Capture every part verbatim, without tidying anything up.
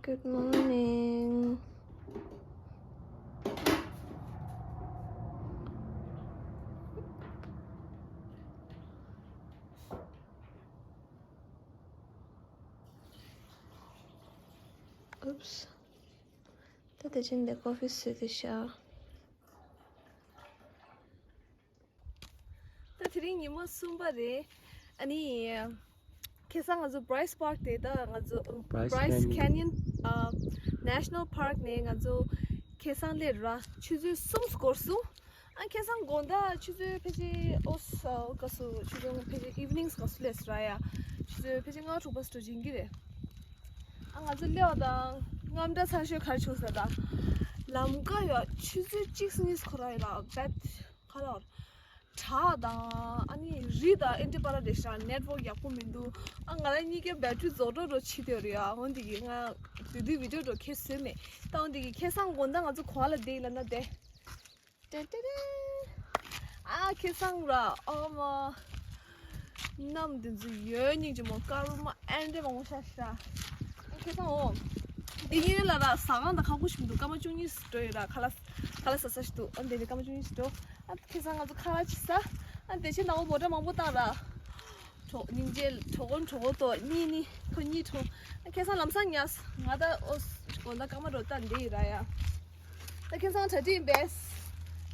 Good morning. Oops. ད་དེ་ཕྱིན་དེ་ཀོ་ཕི་བཟོས་ཏེ་བཞག་ད་དེ་རིང་ཉི་མ་གསུམ་པ་རེད། ཨ་ནི། ཁ་སང་ང་ཚོ་Bryce Park དེ་ད་ང་ཚོ་Bryce Bryce Canyon Canyon ཨ་National Park ནས་ང་ཚོ་ཁ་སང་སླེབས་ར་ཆུ་ཚོད་གསུམ་འགོར་སོང་། ཨ་ཁ་སང་དགོང་དག་ཆུ་ཚོད་ཕལ་ཆེར་ཨོ་ས་ག་སུ་ཆུ་ཚོད་ཕལ་ཆེར་evenings ག་སུ་སླེབས་སོང་ར་ཡ། ཆུ་ཚོད་ཕལ་ཆེར་ལྔ་དྲུག་པ་སུ་འགྲོ་བྱིན་གྱི་རེད། ཨ་ང་ཚོ་སླེབས་པ་དང་རྔམ་སྐྲག་ཚ་ཤོས་ག་རེ་བྱུང་ཟེར་ད། ལམ་ཀ་ཡ་ཆུ་ཚོད་གཅིག་གཉིས་ཁོ་ར་ཡ་ལ་བད་ག་ལ་བར། བྲག་དང་ཨ་ནི་རི་དང་ཨེ་འདྲ་པ་ར་རེད་ཤག network ཡག་པོ་མི་འདུག་ཨ་ང་རང་གཉིས་ཀའི་battery རྫོགས་འགྲོ་འགྲོ་ཕྱི་དེ་རེད་ཨ། འོན་ཏེ་གི་ང་དུས་དུས་video འགྲོ་ཁྱེར་སོས་མེད། ད་འོན་ཏེ་གི་ཁ་སང་དགོང་དག་ང་ཚོ་ག་ལ་བསྡད་ཡིན་ལབ་ན་བསྡད། ཏེ་ཏེ་ཏེ། ཨ་ཁ་སང་ར་ཨོ་མ། གནམ་དེ་ཚོ་ཡོད་སྙིང་རྗེ་མོ། སྐར་མ་ཨེ་འདྲ་མང་པོ་ཤར་ཤག་ཨ་ཁ་སང་འོ། འདི་གཡས་གཡོན་ལ་ར་ཟ་ཁང་དང་ཁ་ཁུ་ཞིག་མི་འདུག་སྐར་མ་བཅུ་གཉིས་འགྲོ་ཡོད་ར། ཁ་ལག་ཁ་ལག་ཟ་ས་ཞིག་འདུག་ཨ་འདི་ནས་སྐར་མ་བཅུ་གཉིས་ཤིག་འགྲོ། ཨ་ཁ་སང་ང་ཚོ་ཁ་ལག་ཅིག་ཟ། ཨ་དེ་ཕྱིན་ནང་མོ་ཊ་མང་པོ་བཏང་ར། གྲོགས་སྙིང་རྗེ་གྲོགས་མགོན་གྲོགས་མགོ་ཏོ་གཉིས་ནི་ཁོ་གཉིས་གྲོགས། ཨ་ཁ་སང་ལམ་སང་ཉལ་ང་ད་ཨོ་དགོང་དག་སྐར་མ་འགྲོ་ད་འདི་ཡིན་ར་ཡ། ད་ཁ་སང་གྲ་སྒྲིག་ཡིན་པས།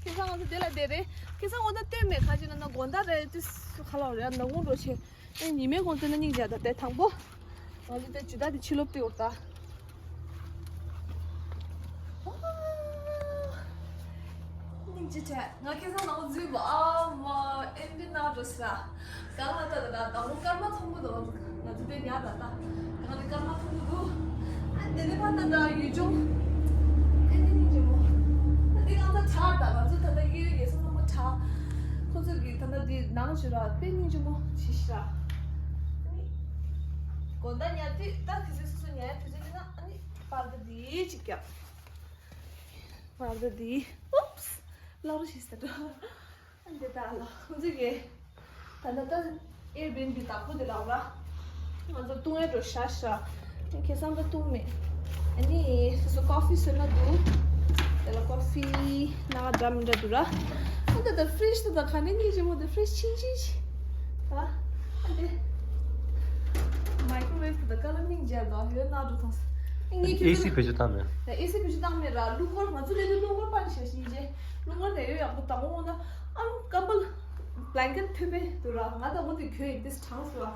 ཁ་སང་ང་ཚོ་དེ་ལ་བསྡད་རེད། ཁ་སང་འོ་ན་སྟོན་མེད་ག་ཅི་ན་ན་དགོང་དག་རེད་དུས་ཁ་ལག་རེད་ནག་ཁུང་འགྲོ་ཆེ། ཨེ་ཉི་མའི་དགོང་དེ་ན་སྙིང་རྗེ་ད་དེ་དང་པོ། ང་ཚོ་དེ་ཇུ་ད་དེ་ཕྱི་ལོགས་པི་འོར་ད། སྙིང་རྗེ་ཁྲལ། ང་ཁ་སང་ནང་འཛུལ་བ་ཨ་མ་ཨེ་འདྲ་ན་འགྲོ་ས། གང་ལ་ལྟ་ད་ད་དང་པོ་སྐར་མ་མཐོང་གི་འདུག་ང་ཚོ་དེ་ཉལ་ད་ད། གང་ལ་སྐར་མ་མཐོང་གི་འདུག་ཨ་དེ་ནས་ཕར་ལྟ་ད་ཡུལ་ལྗོངས། ཨེ་འདྲ་སྙིང་རྗེ་མོ། ཨ་དེ་གང་ལྟ་དྲག་ད་ང་ཚོ་ད་ད་གཡས་གཡོན་ཡོད་ས་མང་པོ་དྲག་ཁོ་ཚོ་གི་ད་ད་དེ་ནང་ཞུ་ར་དཔེ་སྙིང་རྗེ་མོ་ཞིག་ཤ། ཨ་ནི། དགོང་དག་ཉལ་དུས་ད་དེ་ཚོ་སོ་སོ་ཉལ་ཡ་དུས་ཚོད་དེ་ན་ཨ་ནི་པར་ད་དེ་ཅིག་རྒྱབ། པར་ད་དེ། ཨུབས། ལ་རུ་ཤི་ས་འགྲོ། འདི་ལྟར་ལ་ཁོང་ཚོ་གིས་ད་ལྟ་ད་Airbnb བདག་པོ་དེ་ལ་ར། ང་ཚོ་བཏུང་ཡ་འགྲོ་ཤ་ཤ། ཁེ་སང་ད་བཏུང་མེད། ཨ་ནི་སོ་སོ་ཀོ་ཕི་བཟོས་ན་འདུག་དེ་ལ་ཀོ་ཕི་ན་འདྲ་མི་འདྲ་འདུག་ར། ཨ་ད་ད་ཕི་རིཇ་ད་ད་ག་ནས་རྙིང་རྗེ་མོ་ད་ཕི་རིཇ་ཆིན་ཆིན་ཞིག་ད་ཨ་དེ། མའི་ཀོ་རོ་ཝེབ་ད་ཀ་ལ་རྙིང་རྗེ་ད་ཡོད་ན་འགྲོ་ཐང་། ངས་ཁྱོད་ཨེ་སི་ཚོ་བེད་སྤྱོད་བཏང་མེད། ད་ཨེ་སི་བེད་སྤྱོད་བཏང་མེད་ར། རླུང་འཁོར་ང་ཚོ་ལས་དུས་རླུང་འཁོར་པར་ཤ་ཤིན་རྗེ། རླུང་འཁོར་དེ་ཡོད་ཡག་པོ་དང་འོ་ན་ཨ་རུ་ཀམ་པལ་བྷ་ལན་ཀེཊ་ཕུད་པའི་དུ་ར་ང་ད་འོ་དེ་གྱོད་ཡིན་དེ་གྲང་སུ་ར།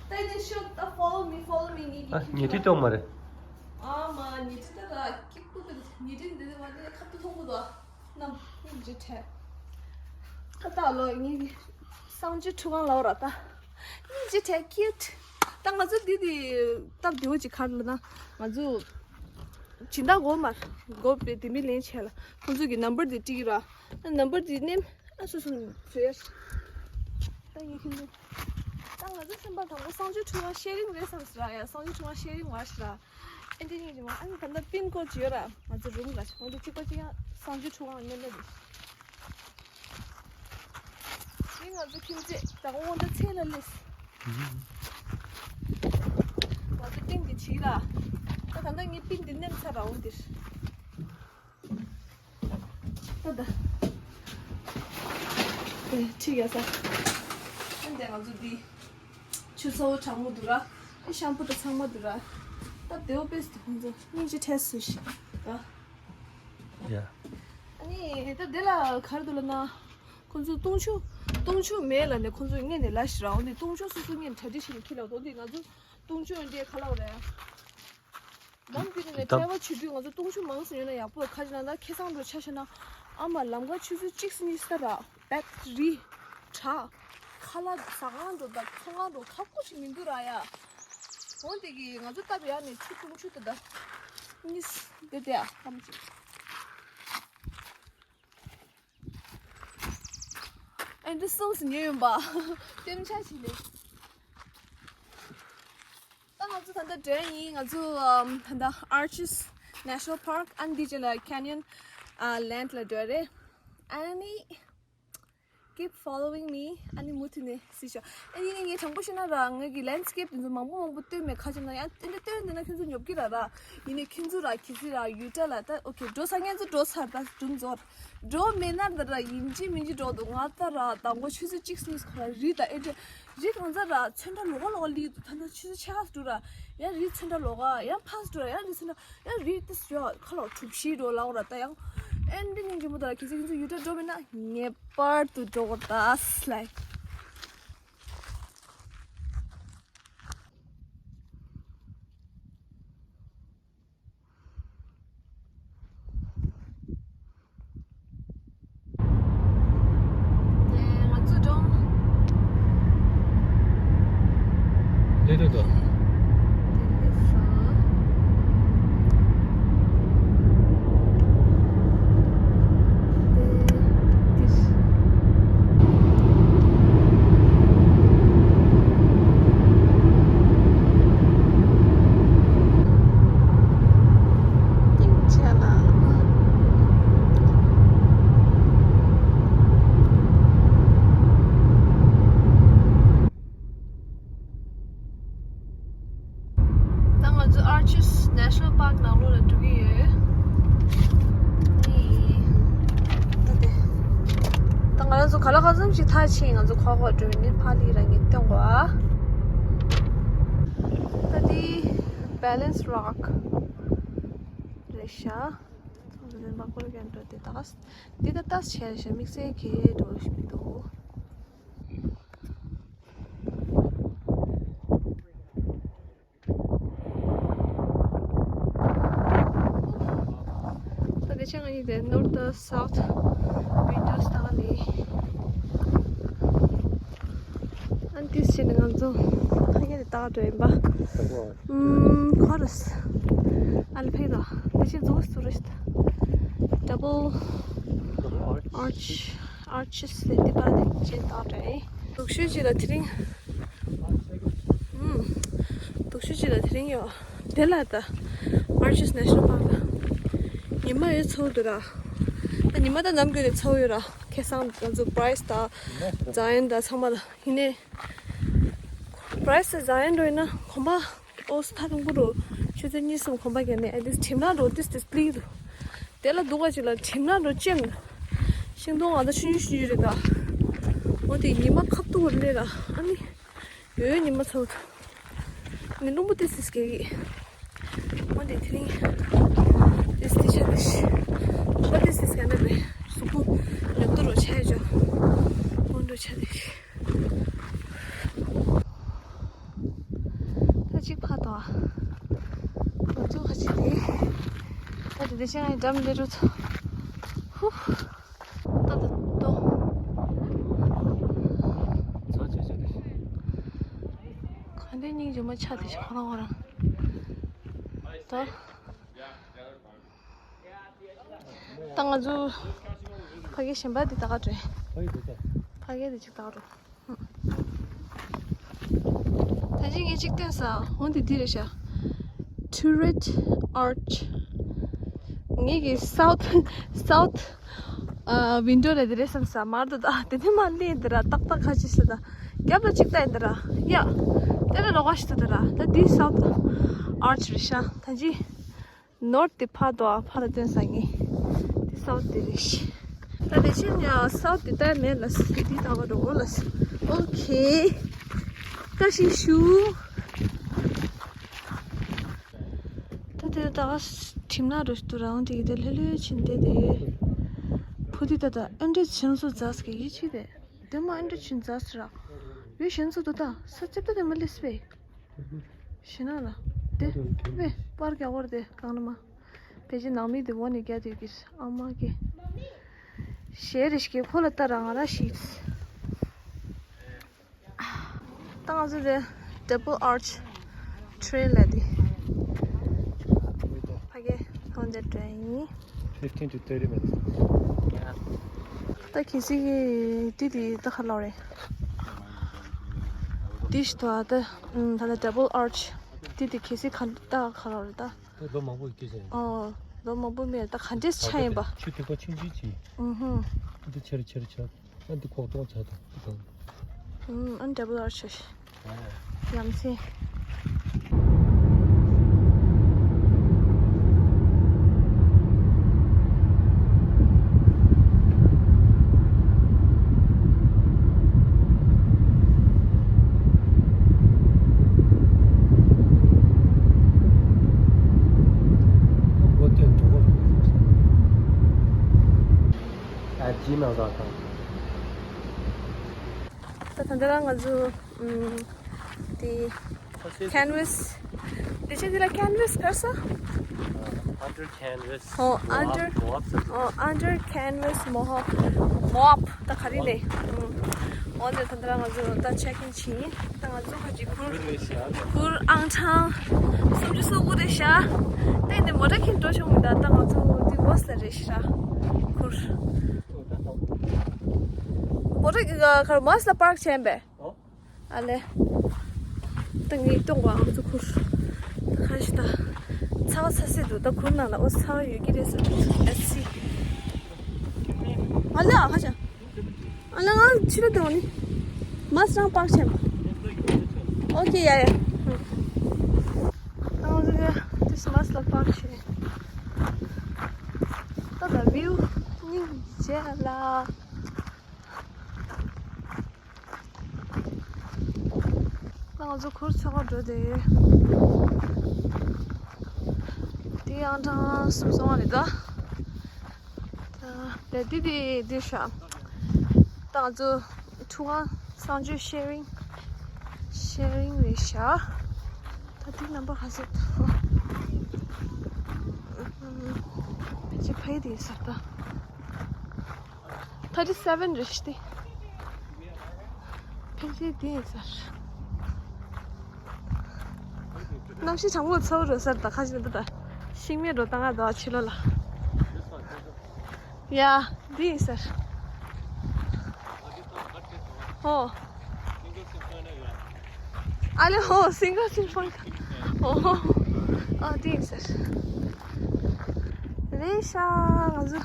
ད་ཡིན་ན་ཤོག་ད་follow me follow me ངས་ཨ་ཀྱི་ཉལ་ཁྲི་གཏོང་མ་རེད། ཨ་མ་ཉལ་ཁྲི་ད་ར་ཀིག་པོ་དེ་ཉལ་ཁྲི་འདི་དེ་བ་དེ་ཁ་ཏུ་མཐོང་གི་འདུག་ཨ། ནམ་ཡིན་ཇི་ཐེ། ཁ་ཏ་ལོ་ངས་གསང་སྤྱོད་ཁྲུ་གང་ལའོ་ར་ད། ཡིན་ཇི་ཐེ་ཁིའུ་ཊི། ད་ང་ཚོ་འདི་འདི་སྟབས་བདེ་བོ་ཅིག་ག་རེ་ལབ་ན་ང་ཚོ་སྦྱིན་བདག་སྒོ་མར་སྒོ་པའི་དེ་མི་ལེན་བྱས་ལ་ཁོང་ཚོ་གི་ནམ་བར་དེ་བྲིས་ཀྱི་ར། ནམ་བར་དེ་ནེམ་ཨ་སོ་སོ་བཟོས་ཡ། ད་ངས་ཁྱོད་ཚོ་ད་ང་ཚོ་སེམས་པ་དང་པོ་གསང་སྤྱོད་ཁྲུ་གང་ཤེ་རིང་རེད་བསམ་ཟེར་ར་ཡ། གསང་སྤྱོད་ཁྲུ་གང་ཤེ་རིང་བ་ཞིག་ར། ཨེ་འདྲ་སྙིང་རྗེ་མོ། ཨ་ནི་ད་ལྟ་པིན་ཀོཌ་ཅིག་ཡོད་ར། ང་ཚོ་རུམ་ལ་འོན་ཏེ་གཅིག་པ་གཅིག་ཡང་གསང་སྤྱོད་ཁྲུ་གང་སྙོན་ལ་རེད། ཨ་ནི་ང་ཚོ་ཁྱིམ་མཚེས་ད་དབང་ད་ཚེ་ལ་སླེབས། ང་ཚོ་པིན་འདི་བྱིས་ར། ད་ད་ལྟ་ངས་པིན་འདི་མནན་ཚར་ར་འོ་འདིར། ད་ད། དེ་ཁྲིད་ཡ་ས། ཨ་ནི་ང་ཚོ་འདི། ཆུ་ཚ་བོ་གྲང་མོ་འདུག་ར། ཨེ་ཤམ་པུ་དང་ཚང་མ་འདུག་ར། ད་དེའོ་དཔེ་སུ་ཁོང་ཚོ་སྙིང་རྗེ་ཐེ་སུ་ཞིག་ད། ཡ། ཨ་ནི་ད་དེ་ལ་ག་རེ་འདུག་ལབ་ན། ཁོང་ཚོ་བཏུང་ཆུ་བཏུང་ཆུ་མེད་ལབ་ནས་ཁོང་ཚོ་སྔས་ནས་ལབ་ཤི་ར། འོ་ནི་བཏུང་ཆུ་སོ་སོ་སྔས་ནས་གྲ་སྒྲིག་བྱས་ནས་འཁྱེར་ལབ་འདུག་འདི་ང་ཚོ་བཏུང་ཆུ་འདི་ག་ལབ་རེད། ལམ་འདི་ནས་ཊེ་རེ་ཝལ་བྱེད་དུས་ང་ཚོ་བཏུང་ཆུ་མང་ཙམ་ཡོད་ན་ཡག་པོ། ཁ་ཅིག་ན་ད་ཁེ་སང་འགྲོ་ཆ་བཞག་ན་ཨ་མ་ལམ་ཁ་ཆུ་ཚོད་གཅིག་གཉིས་ས་ར་བད་རི་བྲག་ཁ་ལག་ཟ་ཁང་འགྲོ་ད་ཚོང་ཁང་འགྲོ་ཁག་པོ་ཞིག་མི་འདུག་ར་ཡ། འོ་དེ་གི་ང་ཚོ་སྟབས་ཡག་ནས་ཆུ་བཏུང་ཆུ་ད་ད་གཉིས་འདི་དེ་ཨ་ཁམ་ཅིག་ཨེ་འདི་སོང་སི་ཉོས་ཡོང་པ། ལྟེམ་ཆ་ཞིག་ལས། ད་ང་ཚོ་ད་ལྟ་འགྲོ་ཡིན། ང་ཚོ་ཨམ་ད་ལྟ་Arches National Park ཨ་ནི་འདི་ཅི་ལ་Canyon ཨ་Land ལ་འགྲོ་རེད། ཨ་ནི་ Keep following me. ཨ་ནི་མུ་མཐུད་ནས་གཟིགས་ཤོག་ཨ་ནི་ངས་དྲང་པོ་བཤད་ན་ར། ངའི་གི་ལེན་སི་ཀེབ་དེ་ཚོ་མང་པོ་མང་པོ་སྟོན་མེད། ཁ་ཆེམས་ན་ཡང་དེ་འདྲ་སྟོན་འདི་ན་ཁྱོད་ཚོ་ཉོབ་ཀྱི་ར་ར། ཡིན་ནའི་ཁྱོད་ཚོ་ར་གི་སི་ར་ཡུ་ཊ་ལ་ད་ཨོ་ཁེ་འགྲོ་ས་ངས་ཚོ་འགྲོ་ཚར། ད་དུང་འགྲོ་འགྲོ་མེད་ན་ད་ར་ཡིན་གཅིག་མིན་གཅིག་འགྲོ་འདུག་ང་ད་ར་དང་པོ་ཆུ་ཚོད་གཅིག་གཉིས་ཁོ་ར་རི་ད་ཨེ་འདྲ་རི་གང་ཚ་ར་ཚོན་ཁྲ་ལོག་ལོག་ལི་འདུག་ད་ད་ཆུ་ཚོད་ཕྱེད་ཀ་འགྲོ་ར་ཡང་རི་ཚོན་ཁྲ་ལོག་ག་ཡང་ཕ་འགྲོ་ར་ཡང་རི་ཚོན་ཁྲ། ཡང་རི་དེ་ཡོད་ཁ་ལོ་གྲུ་བཞི་འགྲོ་ལ་འོ་ར་ད་ཡང་། ཨེ་འདི་སྙིང་རྗེ་མོ་ད་ར་གལ་སྲིད་ཁྱེད་ཚོ་ཡུ་ཊ་འགྲོ་མེད་ན་ངེས་པར་དུ་འགྲོ་དགོས་ད་ལའི། ང་ཚོ་འགྲོ། ལེ་ཏོ་ཏོ། ད་ང་ཚོ་Arches National Park ནང་ལོགས་ལ་འགྲོ་གི་ཡོད། ད་དེ། ད་ང་རང་ཚོ་ག་ལ་ག་ཙམ་ཞིག་ཐག་ཆད། ང་ཚོ་ཁོག་ཁོག་འགྲོ་ཡིན་ཕ་ལི་རང་གིས་སྟོན་གོ་ཨ། ད་དེ་Balance Rock རེད་ཤག་ཚང་མ་དེ་མ་བསྐོར་གན་འགྲོ་དེ་ད་ག་འདི་ད་ལྟ་བྱས་རེད་ཤག་དམིགས་བསལ་གྱི་འགྲོ་བཞིན་མི་འདུག་ད་དེ་ཆ་ང་གཉིས་དེ་North South Windows ལྟ་ག་ལས། ཨན་ཏིས་བྱས་ནས་ང་ཚོ་ཕ་གི་དེ་ལྟ་ག་འགྲོ་ཡིན་པ། ཨུམ་ཁོ་ར་ཨ་ལ་ཕེ་དོ་དེ་ཆ་འཛུགས་སུ་རེད། Double Arch Arches ལས་དེ་པ་དེ་ཆ་ལྟ་ག་འགྲོ་ཡིན། དུག་ཤུལ་ཅིག་ལ་དེ་རིང་། ཨུམ། དུག་ཤུལ་ཅིག་ལ་དེ་རིང་ཡོད། དེ་ལ་ད། Arches National Park ལ། ཉི་མ་ཡོད་ཚོར་འདུག་ར། ད་ཉི་མ་ད་ནམ་རྒྱུན་ནས་ཚོར་ཡོད་ར། ཁ་སང་ང་ཚོ་Bryce དང་Zion དང་ཚང་མ་ལ་ཡིན་ནའི། Bryce དང་Zion འགྲོ་ཡིན་ན་གོམ་པ་ཨོ་སི་ཐ་དུང་པོ་རུ་ཆུ་ཚོད་གཉིས་གསུམ་གོམ་པ་བརྒྱབ་ནས་at least ཁྲིམས་ལ་འགྲོ་ཏིས་ཏིས་པླི་རུ། དེ་ལ་འདུག་ག་ཅིག་ལ་ཁྲིམས་ལ་འགྲོ་ཅེམ། ཤིང་སྡོང་ང་ད་ཆུང་ཆུང་ཆུང་ཆུང་རེད་ད། འོ་དེ་ཉི་མ་ཁ་ཐུག་རེད་ར་ཨ་ནི། ཡོད་ཉི་མ་ཚོ། ནི་རླུང་བུ་ཏི་སིས་ཀེ་གི། འོ་དེ་དེ་རིང་། ཏི་སི་ཏི་ཆ་ཏི་ཤི། ཁོ་ཏི་སིས་ཀེ་ན་རེ། སུ་ཁུ། ལེབ་ཏོ་རོ་ཆ་ཡ་ཇོ། འོ་འགྲོ་ཆ་ཏི་ཤི། ད་ཅིག་ཕ་ཏོ། ང་ཚོ་ཁ་ཅིག་དེ། ད་དེ་དེ་ཆ་ང་འགྲམ་ལེ་རུ་ཚོ། ཧུ། ཏོ་ཏོ་ཏོ། ག་འདྲའི་སྙིང་རྗེ་མོ་ཆགས་བསྡད་ཤག་ཁོ་རང་ཁོ་རང་། ཏོ། ད་ང་ཚོ་ཕ་གི་གཞན་པ་འདི་ད་ག་འགྲོ་ཡིན། ཕ་གི་འདི་ཅིག་ད་ག་འགྲོ། ད་ཅི་ངས་ཅིག་བསྟན་ས་འོ་འདི་འདི་རེད་ཤག Turret Arch། ངེད་ཀྱི་South South ཨ་Window རེད་དེ་རེད་བསམ་ས་མར་དུ་ད་དེ་ནས་མར་སླེབས་འདི་ར་ཏག་ཏག་ཁ་ཅིག་ཤི་ད་རྒྱབ་ལ་ཅིག་ལྟ་ཡིན་འདི་ར་ཡ། དེ་ལ་ལོག་ག་ཤི་ད་འདི་ར་ད་འདི་South Arch རེད་ཤག་ད་ཅི། North དེ་ཕར་དོ་ཨ་ཕར་ལ་སྟོན་ས་ངེས། དེ་South དེ་རེད་ཤི། ད་དེ་ཕྱིན་ཡང་South དེ་ལྟར་མེད་ལ་སི་དེ་ལྟ་བ་འགྲོ་གོ་ལ་སི། ཨོ་ཁེ། བཀྲ་ཤིས་ཞུ། ད་དེ་ད་ག་ཁྲིམས་ནག་འགྲོ་ཞིག་ཏུ་རང་དེ་གི་དེ་ལྷོད་ལྷོད་ཕྱིན་དེ་དེ། ཕུ་དེ་ད་ད་ཨན་འདྲེ་ཆེན་སུ་ཛ་སི་གི་ཡིད་ཆེས་དེ། དེ་མ་ཨན་འདྲེ་ཆེན་ཛ་སི་ར། ཡོད་གཞན་ཚོ་དུ་ད་ས་ཅིབ་ད་དེ་མ་ལེས་པས། ཤི་ན་ལ། དེ། བེ། པར་རྒྱག་བར་དེ་གང་ན་མ། ཕལ་ཆེར་ནང་མི་དེ་འོ་ནས་རྒྱག་དུས་ཀྱི་ཨ་མ་གི། ཞེ་རེ་ཞིག་ཁོ་ལ་ལྟ་ར་ང་ར་ཞིག་ད་ང་ཚོ་དེ་Double Arch Trail ལ་དེ། ཕ་གི་ཐོན་དེ་འདྲ་ཡིན། Fifteen to thirty minutes. ད་གལ་སྲིད་ཀྱི་དེ་དེ་ད་ཁ་ལོ་རེད། དེ་ཞིག་ཐོག་ད་ད་ད་Double Arch དེ་དེ་གལ་སྲིད་ག་ད་ཁ་ལོ་རེད་ད། ད་ལོ་མང་པོ་སྐྱེས་ཟིན། ཨོ། ལོ་མང་པོ་མེད་ད་ག་འདྲས་ཆགས་ཡིན་པ། ཆུ་ཐིགས་པ་ཆུང་ཆུང་ཅིག་ཨུ་ཧུ། དེ་ཆེར་ཆེར་ཆགས། ཨ་འདི་ཁོག་གཏོང་བྱ་དང་། ཨུམ། ཨ་ནི་double arch། ཡ་མཚན། ཨ་ཇི་མེལ་ཌོཊ་ཀོམ། ད་ད་ལྟ་ང་ཚོ་ཨམ་དེ་ཁེན་ཝས། དེ་ཆེ་དེ་ལ་ཁེན་ཝས་ག་རེ་ཟེར། Under canvas ཨོ། Under Moab ཟེར། ཨོ། Under canvas Moab། Moab ད་ག་རེ་རེད། ཨམ། འོ་དེ་ད་ལྟ་ང་ཚོ་ད་ཆེག་ཨིན་བྱས། ད་ང་ཚོ་ཁ་ཅིག་གུར་གུར་ཨང་གྲངས་སུམ་ཅུ་སོ་དགུ་རེད་ཤག་ད་འདི་མོ་ཊ་ཁྱེར་འགྲོ་ཆོག་མི་འདུག་ད་ང་ཚོ་འདི་བྷ་སི་ལ་རེད་ཤག་གུར། མོ་ཊ་ག་རེ་བྷ་སི་ལ་པཱརྐ་བྱས་པས། ཨ་ལེ། ད་ངས་སྟོང་པ་ང་ཚོ་གུར། ད་གང་ཞིག་ད། ཚ་བ་ཚ་སེ་འདུག་ད་གུར་ནང་ལ་ཨོ་ཚ་བ་ཡོད་ཀྱི་རེད་ཟེར། ཨེ་སི། ཨ་ལེ་ཨ་ཁ་ཆ། ཨ་ལེ་ང་ཕྱི་རུ་འགྲོ་ནི། མ་སི་རང་པཱརྐ་བྱས་པ། ཨོ་ཁེ། ཡ་ཡ། ད་ང་ཚོ་གི་ཏིས་མ་སི་ལ་པཱརྐ་བྱས། ད་ད་བིའུ་སྙིང་རྗེ་ལ། ད་ང་ཚོ་གུར་ཚོད་ཁ་འགྲོ་དེ་ཡོད། དེ་ཡང་གྲངས་སུམ་སོང་བ་རེད་ད། ད་དེ་དེ་དེ་ཤ། ད་ང་ཚོ་ཐུག་ཁང་གསང་སྤྱོད་ཤེ་རིང་། ཤེ་རིང་རེད་ཤག་ད་དེ་རྣམ་པ་ག་ཚོད་འདུག་ཕལ་ཆེར་ཕ་ཡི་དེ་ཡིན་ས་ད། Thirty seven རེད་ཤག་སྟེ། ཕལ་ཆེར་དེ་ཡིན་ས་རེད། གནམ་གཤིས་གྲང་མོ་ཚ་བོ་རེད་ས་རེད་ད། ཁ་ཅིག་ད་ད་ཤིང་མེ་རོ་བཏང་ང་འདུག་ཕྱི་ལོགས་ལ། ཡ། འདི་ཡིན་ས་རེད། ཧོ། ཨ་ལེ་ཧོ། སིང་གལ་སིམ་ཕོན། ཨོ་ཧོ། ཨ་འདི་ཡིན་ས་རེད། རེད་ཤག་ང་ཚོ།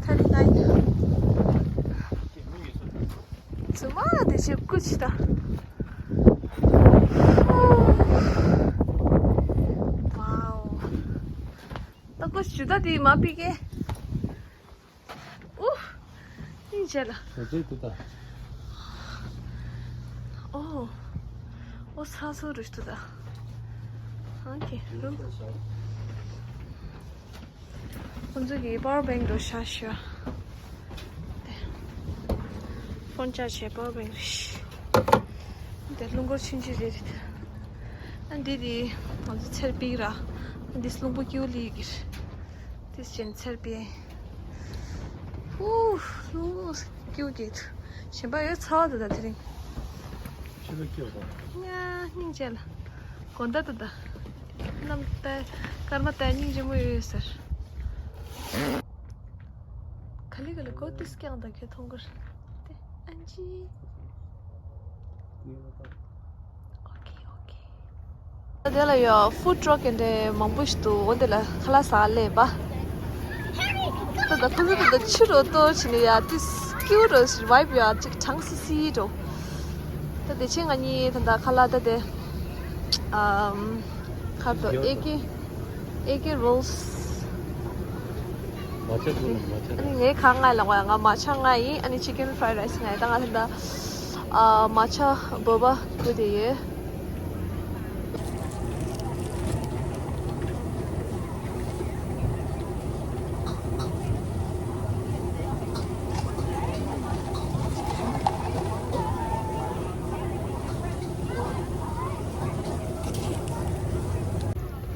ཐ་རི་ནའི། ཚུ་མ་དེ་ཆེ་ཀུ་ཆི་ད། ཝའོ། ད་ཀུ་ཆི་ད་དེ་མ་པི་ཀེ། ཨུ། ཨིན་ཇེ་ལ། ཞོ་ཅེ་ཏུ་ད། ཨོ། ཨོ་ཚ་སོ་རུ་ཏུ་ད། ཨོ་ཁེ། རུམ། ཁོང་ཚོ་གི་པ་ཝར་བེང་འགྲོ་ཤ་ཤ། ཕོན་ཆར་ཇི་བྱེད་པ་བེང་རེད། འདི་རླུང་འཁོར་ཆུང་ཆུང་རེད། ཨ་འདི་དེ་ང་ཚོ་ཚེར་པིག་ར། ཨ་འདི་རླུང་བུ་ཀིའུ་ལི་གི་རེད། དེ་ཅན་ཚེར་པིག་ཧུ། རླུང་ཀིའུ་གི་གཞན་པ་ཡོད་ཚ་བ་དེ་ད་དེ་རིང་། ཕྱི་ལ་སྐྱོད་པ། ཉ་སྙིང་རྗེ་ལ། དགོང་དག་ཏུ་ད། གནམ་ལྟ། སྐར་མ་ལྟ་སྙིང་རྗེ་མོ་ཡོད་ཟེར། ག་ལེ་ག་ལེ་གོ་ཏིས་ཀྱང་ད་ཁྱོད་མཐོང་གི་རེད། ཏེ་ཨན་ཅི། ཨོ་ཁེ་ཨོ་ཁེ། དེ་ལ་ཡོད་ཧྥུཌ་ཊྲག་གི་འདྲ་མང་པོ་ཞིག་འདུག་འོ་དེ་ལ་ཁ་ལག་ཟ་སླེབས་པ། ད་ད་ཁོ་ཚོ་ད་ད་ཕྱི་རུ་གཏོར་བྱས་ནས་ཡ་ཏིས་ཀིའུ་རུ་ཝའིབ་ཡ་ཅིག་གྲང་སི་སི་འགྲོ། ད་དེ་ཕྱིན་ང་གཉིས་ད་ད་ཁ་ལག་ད་དེ། ཨམ། ཁ་དོ་ཨེ་ཀེ། ཨེ་ཀེ་རོལ་སི། མ་ཆ་ཐུག་ལ་མ་ཆ། ཨ་ནི་ངའི་ཁ་ང་ལ་ང་ང་མ་ཆ་ང་ཡིན། ཨ་ནི་ཅི་ཀེན་ཕ་རའི་རའི་སི་ང་ཡིན། ད་ང་ད་ད་ཨ་མ་ཆ་བོ་བ་ཐུག་དེ་ཡོད།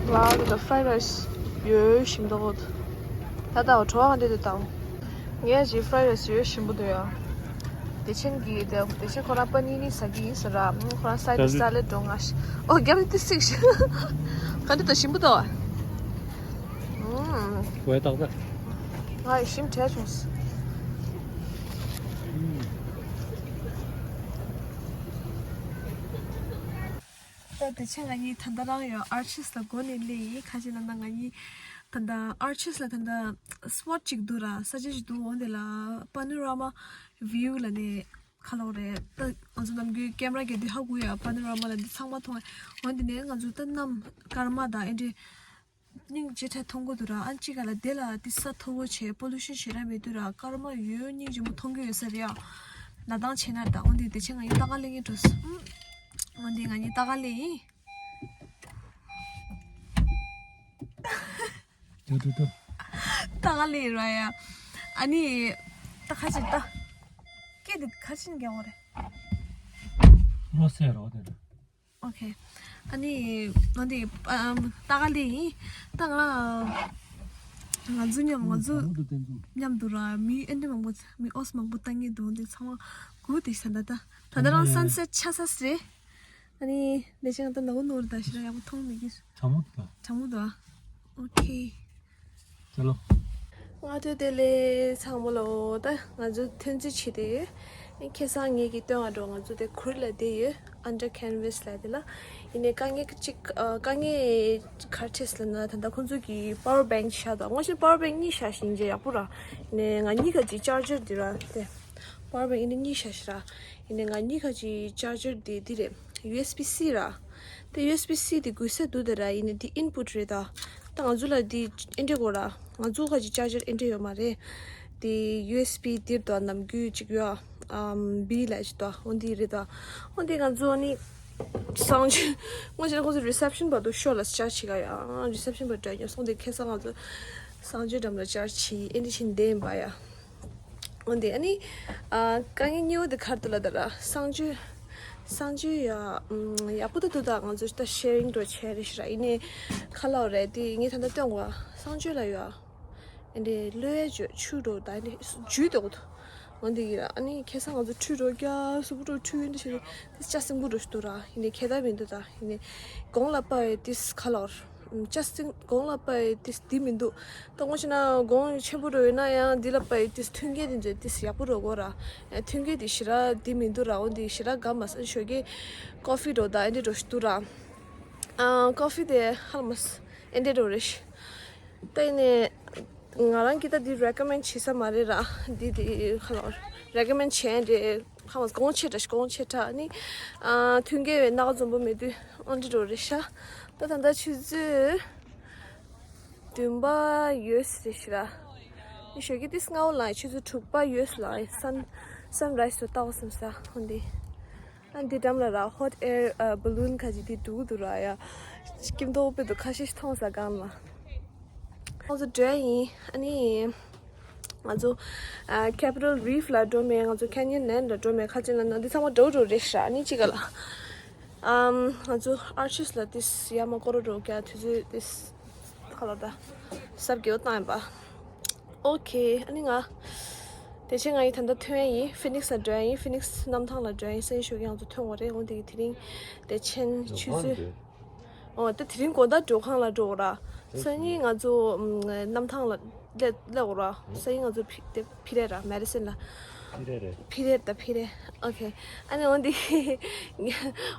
ལ་ད་ཕ་རའི་རའི་སི་ཡོད་ཞིམ་ཏོག་ཏོ། ད་ད་བྲོ་བ་འདི་དུ་དང་། ངས་ཀྱི་ཕ་རའི་རའི་སི་ཡོད་ཞིམ་པོ་འདུག་ཡ། དེ་ཆེན་གྱི་དེ་དེ་ཆེན་ཁོ་རང་པ་ནི་ནི་ཟ་གི་ཡིན་ཟེར་ར། ཁོ་རང་སའི་ཌི་ས་ལེ་ཌི་འགྲོ་ང་ཤི། ཨོ་རྒྱབ་ནི་ཏི་སིག་ཤི། ག་འདི་ད་ཞིམ་པོ་འདུག་ཨ། ཝེ་ཏག་ཏག་ང་ཡི་ཞིམ་བྲལ་བྱུང་། ད་དེ་ཆེན་ང་གཉིས་ད་ལྟ་རང་ཡོད་ཨར་ཆིས་ལ་སྒོ་ནས་སླེབས་ཡིན། ཁ་ཅིག་ལ་ན་ང་གཉིས། ད་ལྟ་ཨར་ཆེས་ལ་ད་ལྟ་སི་པོཊ་ཅིག་འདུག་ར། ས་ཆ་ཅིག་འདུག་འོ་འདི་ལ་པ་ནོ་ར་མ་བིའུ་ལ་ནི་ཁ་ལོ་རེད། ད་ང་ཚོ་ནམ་རྒྱུན་ཀེམ་ར་གི་འདི་ཧ་གོ་ཡ། པ་ནོ་ར་མ་ལ་འདི་ཚང་མ་མཐོང་། འོ་འདི་ནས་ང་ཚོ་ད་གནམ་སྐར་མ་དང་ཨེ་འདྲས་སྙིང་རྗེ་ཁྲ་མཐོང་གི་འདུག་ར། ཨ་ཅི་ག་ལ་དེ་ལ་དེ་ས་མཐོ་བོ་བྱས་པོ་ལུ་ཤན་ཞེ་དྲག་མི་འདུག་ར། སྐར་མ་ཡོད་སྙིང་རྗེ་མོ་མཐོང་གི་ཡོད་ས་རེད་ཨ། ལ་དྭགས་བྱས་ན་ད་འོ་འདི་དེ་ཆེ་ང་ཡི་ད་ག་ལེ་ངེ་འགྲོ་སོང་། འོ་འདི་ང་ཡི་ད་ག་ལེ་ཡིན། ཏུ་ཏུ་ཏུ། ད་ག་ལེ་ར་ཡ། ཨ་ནི། ད་ཁ་ཅིག་ད། སྐད་དེ་ཁ་ཅིག་རྒྱག་འོ་རེད། བློ་གསལ་རོ་དེ་ད། ཨོ་ཁེ། ཨ་ནི། ང་འདི། ཨམ། ད་ག་ལེ་ཡིན། ད་ང་། ང་ཚོ་མཉམ་ང་ཚོ། མཉམ་དུ་ར་མི་ཨེ་འདྲ་མང་པོ་མི་ཨོས་མང་པོ་ལྟ་ངེས་འདུག་འདི་ཚང་མ་གུ་དེ་ས་ད་ད། ད་ད་རང་སན་སེཊ་ཆ་ས་སི་རེད། ཨ་ནི། ལས་བྱེད་ང་ད་ནག་པོ་ནོར་ད་ཞེ་དྲག་ཡག་པོ་མཐོང་མི་གིས། གྲང་མོ་འདུག་གྲང་མོ་འདུག་ཨོ་ཁེ། ཅ་ལོ། སྔ་དྲོ་བདེ་ལེགས་ཚང་མ་ལོ། ད་ང་ཚོ་ཐོན་རྩིས་བྱེད་དེ་ཡོད། ཁ་སང་ངེད་ཀྱིས་སྟོན་བ་འགྲོ། ང་ཚོ་དེ་གུར་ལ་བསྡད་ཡོད། Under Canvas ལ་དེ་ལ། ཡིན་ནའི་དཀའ་ངལ་གཅིག་ཨ། དཀའ་ངལ་ག་རེ་འཕྲད་ལབ་ན་ད་ལྟ་ཁོང་ཚོ་གི་པ་ཝར་བེང་བཞག་འདུག་ངོ་ཤེས་པ་ཝར་བེང་གཉིས་བཞག་ཤིང་རྗེས་ཡག་པོ་ར། ཡིན་ནའི་ང་གཉིས་ཀ་གི་ཅར་ཇར་འདི་ར་དེ། པ་ཝར་བེང་ཡིན་ནའི་གཉིས་བཞག་ཤི་ར། ཡིན་ནའི་ང་གཉིས་ཀ་གི་ཅར་ཇར་འདི་འདི་རེད། ཡུ་ཨེས་བི་སི་ར། དེ་ཡུ་ཨེས་བི་སི་དེ་དགོས་ས་འདུག་དེ་ར། ཡིན་ནའི་དེ་ཨིན་པུཊ་རེད་ད། ད་ང་ཚོ་ལ་དེ་ཨེ་འདྲ་དགོས་ར། ང་ཚོ་ཁ་གི་ཅར་ཇར་ཨེ་འདྲ་ཡོད་མ་རེད། དེ་ཡུ་ཨེས་བི་འདིར་ད་ནམ་རྒྱུན་ཅིག་ཡོད་ཨ། ཨམ། བི་ལ་ཅིག་ད་འོ་འདི་རེད་ད། འོ་འདི་ང་ཚོ་ནི་གསང་སྤྱོད་ངོ་ཤེས་ན་ཁོང་ཚོ་རི་སེབ་ཤན་བར་དུ་ཤོག་ལ་ཅར་ཇ་བྱེད་ག་ཡ། རི་སེབ་ཤན་བར་དུ་ཡ་སོང་དེ་ཁ་སང་ང་ཚོ་གསང་སྤྱོད་འགྲམ་ལ་ཅར་ཇ་བྱེད་ཨེ་འདྲ་བྱེད་བསྡད་ཡིན་པ་ཡ། འོ་འདི་ཨ་ནི། ཨ། དཀའ་ངལ་གཉིས་པ་དེ་ག་རེ་འདུག་ལབ་ད་ར། གསང་སྤྱོད། གསང་སྤྱོད་ཡ། ཨམ། ཡག་པོ་ད་འདུག་ད་ང་ཚོ་ད་ཤེ་རིང་འགྲོ་བྱས་རེད་ཤི་ར། ཡིན་ནའི་ཁ་ལོ་རེད་དེ་ངས་ད་ལྟ་སྟོན་གོ་གསང་སྤྱོད་ལ་ཡ། ཨེ་འདྲའི་གློད་ཡ་ཆུ་འགྲོ་ད་ཨེ་འདྲའི་འཇུས་འདུག་འོ་འདི་ཡ། ཨ་ནི་ཁ་སང་ང་ཚོ་ཁྲུས་འགྲོ་རྒྱ་སུ་བུ་འགྲོ་ཁྲུས་ཨེ་འདྲ་བྱས་དེ་ཅ་སིང་བུ་འགྲོ་ཞིག་འདུག་ར། ཡིན་ནའི་ཁྱད་ད་མི་འདུག་ད་ཡིན་ནའི་གོང་ལ་པ་ཡ་དེ་ཁ་ལོ། ཅ་སིང་གོང་ལ་པ་ཡི་ཏིས་འདི་མི་འདུག་ད་ངོ་ཤེས་ན་གོང་ཆེན་པོ་འགྲོ་ཡོད་ན་ཡང་འདི་ལ་པ་ཡི་ཏིས་མཐུན་རྐྱེན་དེ་ཚོ་ཏིས་ཡག་པོ་འགྲོ་དགོས་ར། མཐུན་རྐྱེན་དེ་ཞེ་དྲག་འདི་མི་འདུག་ར། འོ་འདི་ཞེ་དྲག་དགའ་མ་སོང་ཞོགས་ཀས་ཀོ་ཕི་འགྲོ་ད་ཨེ་འདྲ་འགྲོ་ཞིག་འདུག་ར། ཨ། ཀོ་ཕི་དེ་ཧ་ལམ་ཨེ་འདྲ་འགྲོ་རེད་ཤག་ད་ཡིན་ནའི་ང་རང་གིས་ད་འདི་རེ་ཀོ་མེན་བྱེད་ས་མ་རེད་ར། འདི་འདི་ཁ་ལོ་རེ་ཀོ་མེན་བྱས་འདྲ། ཧ་མ་གོང་ཆེ་དྲགས་ཤིག་གོང་ཆེ་དྲགས་ནི། ཨ། མཐུན་རྐྱེན་བས་སྣ་ཁ་འཛོམས་པོ་མེད་དུས་ཨོན་ཏི་རོ་རེད་ཤག་ད་ད་ལྟ་ཆུ་ཚོད་བདུན་པ་ཡོལ་རེད་ཤག་ར། ནི་ཞོགས་ཀས་ཏིས་སྔ་བོ་ལངས། ཆུ་ཚོད་དྲུག་པ་ཡོལ་ལངས། སན་སན་རའི་སི་ཚོ་ལྟ་བ་སེམས་ས་འོན་ཏེ། ཨ་འདི་འགྲམ་ལ་ར་ཧོཊ་ཨེར་ཨ་བ་ལུན་ཁ་ཅིག་འདི་འགྲོ་གི་འདུག་ར་ཡ། སྐྱིད་མདོག་དཔེ་འདུག་ཁ་ཤས་ཤིག་མཐོང་ས་སྒང་ལ། ང་ཚོ་འགྲོ་ཡ་ཡིན། ཨ་ནི། ང་ཚོ་ཨ་Capitol Reef ལ་འགྲོ་མེད། ང་ཚོ་Canyon Land ལ་འགྲོ་མེད། ཁ་ཅིག་ལ་ན་འདི་ཚང་མ་འགྲོ་འགྲོ་རེད་ཤག་ཨ་ནི་གཅིག་ག་ལ། ཨམ། ང་ཚོ་ཨར་ཆེས་ལ་ཏིས་ཡ་མ་ཀོ་རོ་འགྲོ་རྒྱ་དུས་ཚོད་ཏིས་ཁ་ལ་ད་གཟབ་རྒྱས་པོ་བཏང་ཡིན་པ། ཨོ་ཁེ། ཨ་ནི་ང་དེ་ཆེ་ང་ཡི་ད་ལྟ་ཐོན་ཡ་ཡིན། ཕི་ནིག་སི་ལ་འགྲོ་ཡ་ཡིན། ཕི་ནིག་སི་གནམ་ཐང་ལ་འགྲོ་ཡ་ཡིན། སེན་ཞོགས་ཀྱི་ང་ཚོ་ཐོན་དགོས་རེད། འོ་དེ་གི་དེ་རིང་དེ་ཆེན་ཆུ་ཚོད། ཨོ་ད་དེ་རིང་དགོང་དག་འགྲོ་ཁང་ལ་འགྲོ་ར། སང་ཉིན་ང་ཚོ་ཨམ་གནམ་ཐང་ལ་སླེབས་སླེབས་འོ་ར། སང་ཉིན་ང་ཚོ་ཕི་དེ་ཕི་རེ་ར་མེ་ཌི་སོན་ལ། ཕི་རེ་རེད། ཕི་རེ་ད་ཕི་རེ། ཨོ་ཁེ། ཨ་ནི་འོ་འདི་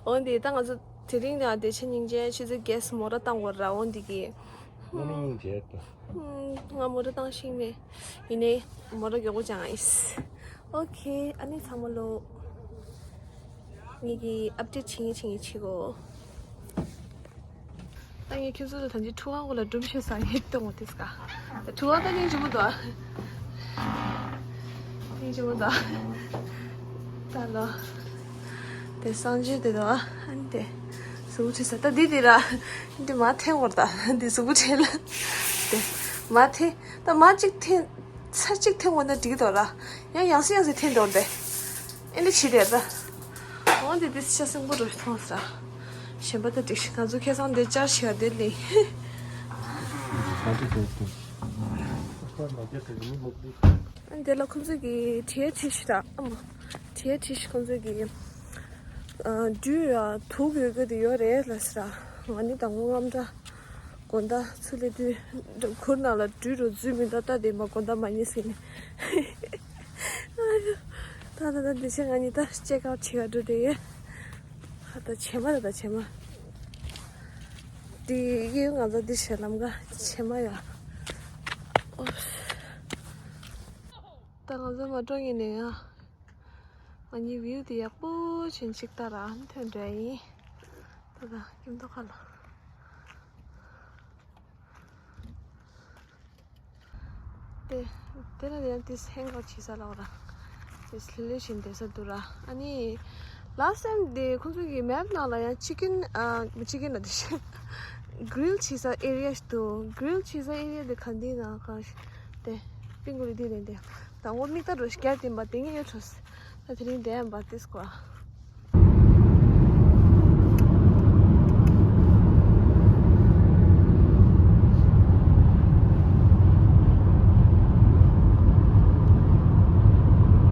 འོ་འདི་ད་ང་ཚོ་དེ་རིང་ནས་བདེ་ཆེན་སྙིང་རྗེ་ཆུ་ཚོད་བརྒྱད་མོ་ཊ་བཏང་དགོས་ར། འོ་འདི་གི། ང་མོ་ཊ་བཏང་ཤེས་མེད། ཡིན་ནའི་མོ་ཊ་མགྱོགས་པོ་སྦྱངས་ཡིན། ཨོ་ཁེ། ཨ་ནི་ཚང་མ་ལོ། ངེད་ཀྱིས་ཨབ་ཌེཊ་བྱེད་ངེས་བྱེད་ངེས་བྱེད་གོ། ད་ངས་ཁྱོད་ཚོ་ལ་ད་ཅི་ཁྲུ་གང་གོ་ལ་སྒྲུབ་ཤེས་ས་ངས་སྟོན་གོ་དེ་སྐ། ད་ཁྲུ་གང་ད་སྙིང་རྗེ་མོ་འདུག་ཨ། སྙིང་རྗེ་མོ་འདུག་ཨ། ད་ལོ། དེ་སང་ཇེ་དེ་འདུག་ཨ། ཨ་ནི་དེ། གཟུགས་པོ་བྲེས་ས་ད་འདི་དེ་ར། འདི་མ་འཐེན་བར་ད་འདི་གཟུགས་པོ་བྲེས་ལ། དེ། མ་འཐེན། ད་མ་གཅིག་འཐེན། ཚར་གཅིག་འཐེན་འོང་ན་འགྲིག་གི་འདུག་ར། ཡང་ཡང་སེ་ཡང་སེ་འཐེན་འགྲོ་འདི། ཨེ་འདྲ་བྱེད་དེ་ད། འོང་འདི་འདི་ཤ་སྲིན་པོ་རུ་མཐོང་ས། གཞན་པ་ད་འགྲིག་ཤི་ང་ཚོ་ཁ་སང་འདི་བཅར་ཤི་ག་འདི་ལི། འདི་ལ་ཁོང་ཚོ་གི་བྲིས་བྲིས་ཤི་ར་ཨ་མ། བྲིས་བྲིས་ཤི་ཁོང་ཚོ་གི། སྦྲུལ་ཡ་དུག་ཡོད་གི་དེ་ཡོད་རེད་ལ་ཟེར། ང་ནི་དང་པོ་རྔམ་དྲ། དགོང་དག་ཚུར་སླེབས་དུས་གུར་ནང་ལ་སྦྲུལ་རུ་འཛུལ་མི་འདུག་ད་དེ་མ་དགོང་དག་མ་ཉལ་ཟིན་ནས། ད་ད་ད་འདི་ཕྱིར་ང་གཉིས་ད་ཅེག་ཨའུཊ་བྱེད་ག་འགྲོ་དེ་ཡོད། ད་ད་བྱེ་མ་ད་ད་བྱེ་མ། དེ་ཡིན་ང་ཚོ་འདི་ཞལ་ལམ་ག་བྱེ་མ་ཡ། ད་ང་ཚོ་མ་འགྲོ་ཡིན་ནས་ཡ། ང་གཉིས་བིའུ་དེ་ཡག་པོ་བྱིན་ཅིག་ལྟ་ར་ཐོན་འདྲ་ཡིན། ད་ད་ཀིམ་ཐོ་ཁ་ལ། དེ་དེ་ལ་ཡང་དེ་སེང་ག་ཆི་ས་ལ་བ་ར། དེ་ལི་ལི་བྱིན་དེ་ས་འདུག་ར། ཨ་ནི་last time དེ་ཁོང་ཚོ་གི་map ནང་ལ་ཡང་chicken ཨ་chicken ལ་དེ་grill བྱེད་ས་area ཞིག་འདུག grill བྱེད་ས་area དེ་ག་འདི་ན་ག་དེ་པིང་གུ་རི་དེ་རེད་དེ། ད་འོ་མིག་ལྟ་འགྲོ་ཤི་རྒྱ་དེ་འབའ་དེ་ངས་ཡོད་ཆོག་ད་དེ་རིང་དེ་འབའ་དེ་སྐོར།